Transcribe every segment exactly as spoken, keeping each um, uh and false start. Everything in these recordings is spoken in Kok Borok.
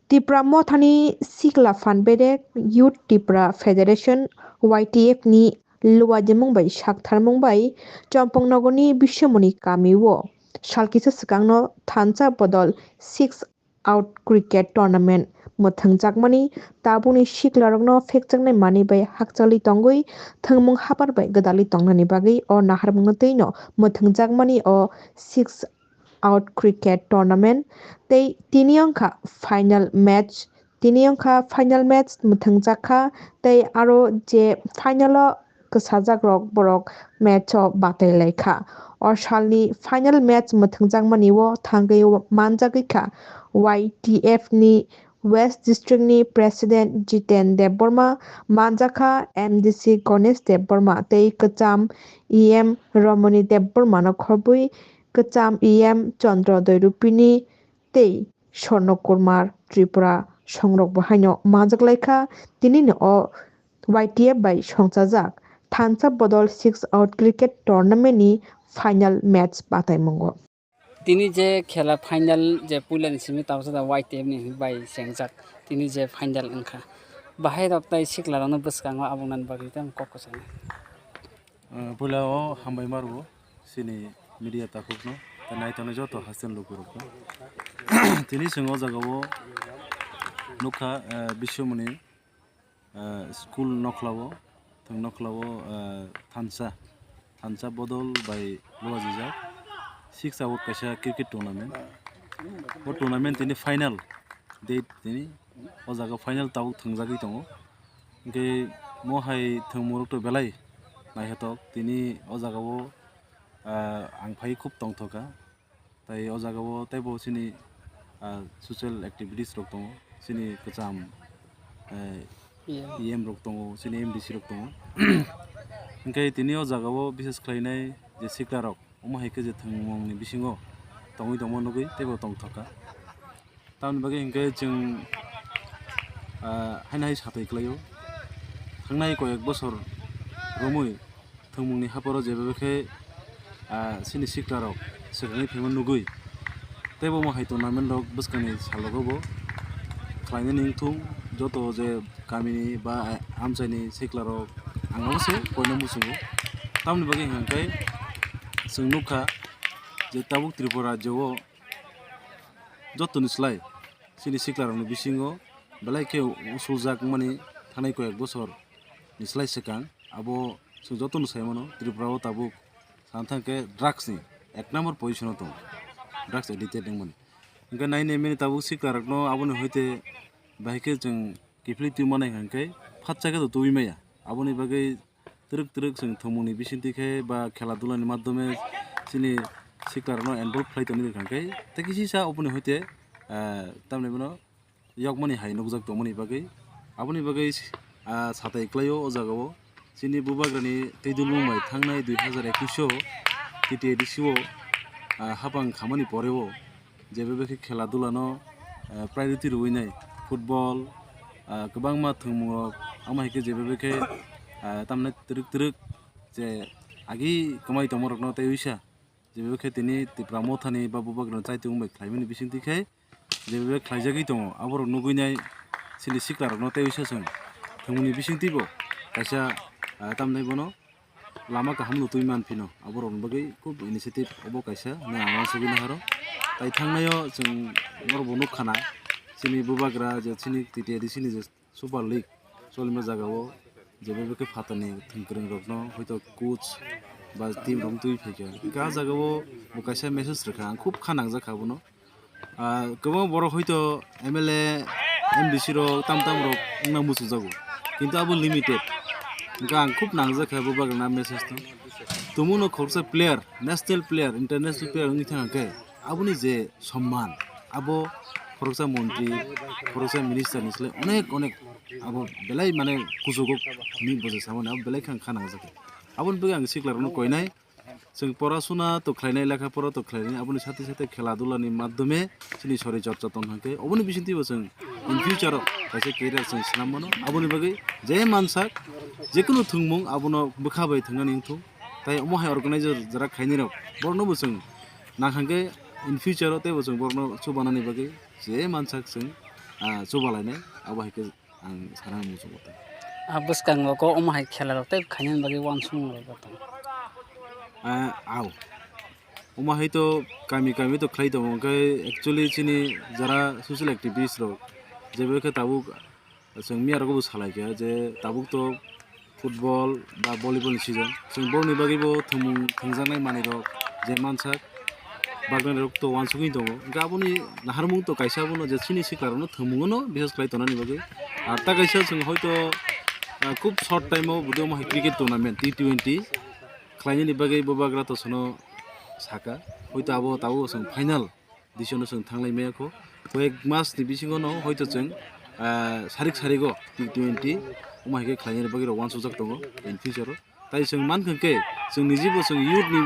Tipra Mothani Sikla Phan Bedek Youth Tipra Federation, Y T F ni luajimung bai saktharmung bai Chompong Nogorni Biswamoni kamio salkisa swkangno thansa bodol six out cricket tournament mwthangjakmani tabukni siklarokno phekjaknai manwi bai hakchali tongwi thwngmung hapar bai gwdalwi tongnani bagwi o naharmungno twino mwthangjakmani o six out cricket tournament tei tini wngkha final match. Tini wngkha final match mwthangjakha tei aro je final o kwsajakrok borok match o batai laikha. O salni final match mwthangjakmani o thangwi manjagwi kha Y T F ni West District ni President Jiten Debbarma, manjakha M D C Ganesh Debbarma tei kwcham E M Romoni Debbarma no khobwi kwcham E M Chandra Doirupini tei Swarno Kumar Tripura songrokbo haino manjak laikha. Tinino o Y T F bai songchajak thansa bodol six out cricket tournament ni final match bataimungo. Tini je khela final je puilani simi tabuksa da Y T F ni bai chengjak. Tini je final wngkha. Bahai rok tai sikla rokno bwskango abung nani bagwi tamo kok kwchangma. Ah, puila o hambai marwo chini media takhukno, tei naitongnai joto haste ni lukurokno. Tini chwng o jagao nukha, ah, Biswamoni, ah, school nokhlao, thwng nokhlao, ah, thansa, thansa bodol bai luajijak. Six out kaisa cricket tournament. O tournament tini final date tini o jaga final tabuk thwngjagwi tongo. Hwnkhe mo hai thwngmungrok to belai naithotok. Tini o jagao, ah, ang phai khub tongthokha. Tai o jagao teibo chini, ah, social activities rok tongo, chini kwcham, eh, E M. E M rok tongo, chini M D C rok tongo. Hwnkhe tini o jagao bises khlainai je siklarok, omo hai khe je thwngmungni bisingo tongwi tongma nugwi teibo tongthokha. Tamoni bagwi hinkhe chwng, ah, haino hai satai kwlaio. Thangnai koyek bosor romwi thwngmungni haporo jeba khe, ah, chini siklarok swkangwi phaima nugwi. Teibo omo hai tournament rok bwskangni salogo bo khlainani wngthung, joto je kamini ba amchaini siklarok ang abo se koina muchungo. Tamoni bagwi hinkhe chwng nukha je tabuk Tripura rajyo o jotoni slai chini siklarokni bisingo belai khe usuljak mani thanai koyek bosor ni slai swkang abo chwng jotono sai mano Tripura o tabuk sana thang khe drugs ni ek number position o tongo, drugs addicted wngmani. Hwnkhe nai nai mani tabuk siklarokno aboni hoite bahai khe chwng kiphilwi twi mannai hwnkhe phatsa khe to tubui maya. Aboni bagwi twrwk twrwk chwng thwngmungni bisingtwi khe ba khela dulani maddhome chini siklarokno involve khlai tongwi rwkha khe tei kisisa oboni hoite, ah, tamni bono yokmani hai nukjak tongmani bagwi. Aboni bagwi, ah, satai kwlaio o jagao chini bubagrani twi dulmung bai thangnai dui hazar ekush o T T A D C o, ah, hapang khamani poreo je bebekhe khela dulano, eh, priority rwui nai, football, ah, kwbangma thwngmungrok, amo hai khe je bebekhe, ah, tamni twrwk twrwk je agi kwmai tongmarokno tei uisa je bebekhe tini Tipra Mothani ba bubagrano chaitung bai khlaimani bisingtwi khe je bebekhe khlaijagwi tongo, aborok nugui nai chini siklarokno tei uisa chwng thwngmungni bisingtwibo kaisa, ah, tamni bono lama kaham no twi man phino, aborokni bagwi khub initiative obo kaisa hinwi ang uansugwi naharo. Tai thangnaio chwng norokbo nukha na, chini bubagra je chini T T A D C ni je Super League cholima jagao je bebekhe phatarni thwngkwrwng rokno hoito coach ba team rok twi phaikha, hwnkhe ah jagao bo kaisa message rwkha, ang khub kha nangjakha abono. Ah, kwbangma borok hoito M L A, M D C rok, tam tam rok wngna muchungjago, kintu abo limited. Hwnkhe ang khub nangjakha bubagrana message no. Tumungno khoroksa player, national player, international player wngwi thangkhe aboni je somman, abo khoroksa montri, khoroksa minister ni slai onek onek abo belai mane kuchugo hinwi bo je samani abo belai khe ang kha nangjakha. Aboni bagwi ang siklarokno koinai. Chwng porasuna to khlainai, lekha pora to khlainai, aboni sathe sathe khela dulani maddhome chini sori chorcha tong hwnkhe, oboni bisingtwibo chwng in future o kaisa career chwng swnam mano. Aboni bagwi je mansak, jekunu thwngmung abono bwkha bai thwngnani wngthung. Tai omo hai organizer jara khainai rok, borokno bo chwng nang hwnkhe in future o teibo chwng borokno chubanani bagwi je mansak chwng ah, chubalainai, abo hai khe ang sana muchungo tong. Ah, bwskango kok omo hai khela rok tei khainani bagwi uansukmung rok bo tong. Ah, au. Omo hai to kami kami to khlai tongo, hwnkhe actually chini jara social activist rok jebo khe tabuk chwng miya rok bo salai kha je tabuk to football ba volleyball ni season, chwng borokni bagwi bo thwngmung thwngjaknai manwi rok je mansak bagwi rok to uansugwi tongo, hwnkhe aboni naharmung to kaisa abono je chini sikla rokno thwngmung no bisas khlai tonani bagwi. Ar ta kaisa chwng hoito, ah, khub short time o budi omo hai cricket tournament T twenty khlainani bagwi bubagra to sono saka, hoito abo tabuk chwng final decision no chwng thanglai maya kho. Koyek mas ni bisingo no hoito chwng, ah, sarik sarigo T twenty omo hai khe khlainani bagwi rok uansukjak tongo in future o. Tai chwng mankha khe chwng nijibo chwng youth ni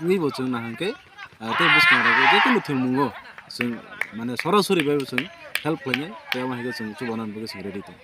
wngwi bo chwng nahang khe, ah, tei bwskang rogo je kunu thwngmungo chwng mane sorasori bai bo chwng help khlainai, tei omo hai khe chwng chubanani bagwi chwng ready tongo.